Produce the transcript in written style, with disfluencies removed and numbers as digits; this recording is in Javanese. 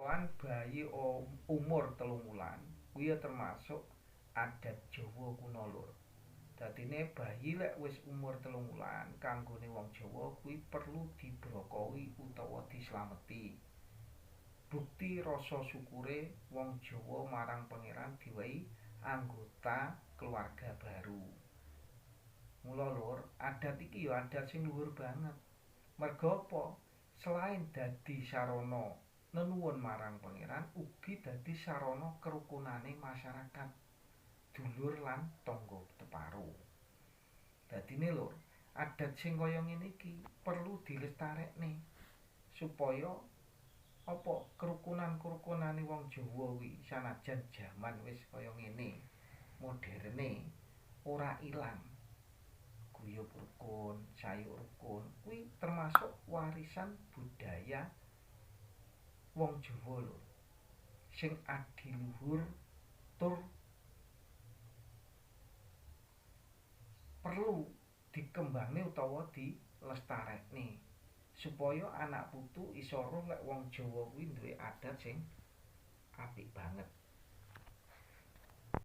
Brokohan bayi umur 3 wulan kuwi termasuk adat Jawa kuno lur. Dadine bayi lek wis umur 3 wulan kanggone wong Jawa kuwi perlu dibrokohi utawa dislameti. Bukti rasa syukure wong Jawa marang pangeran diwehi anggota keluarga baru. Mula lur, adat iki ya adat sing luhur banget. Merga apa? Selain dadi sarana nenuwun marang pangeran, ugi dadi sarana kerukunane masyarakat, dulur lan tangga teparo. Dadine lur, adat sing kaya ngene iki perlu dilestarekne supaya apa kerukunan-kerukunane wong Jawa kuwi sanajan jaman wis kaya ngene, moderne ora ilang. Guyub rukun, sayuk rukun kuwi termasuk warisan budaya wong Jawa lho, sing adiluhur tur perlu dikembangne utawa dilestarekne supaya anak putu iso roh lek wong Jawa kuwi duwe adat sing apik banget.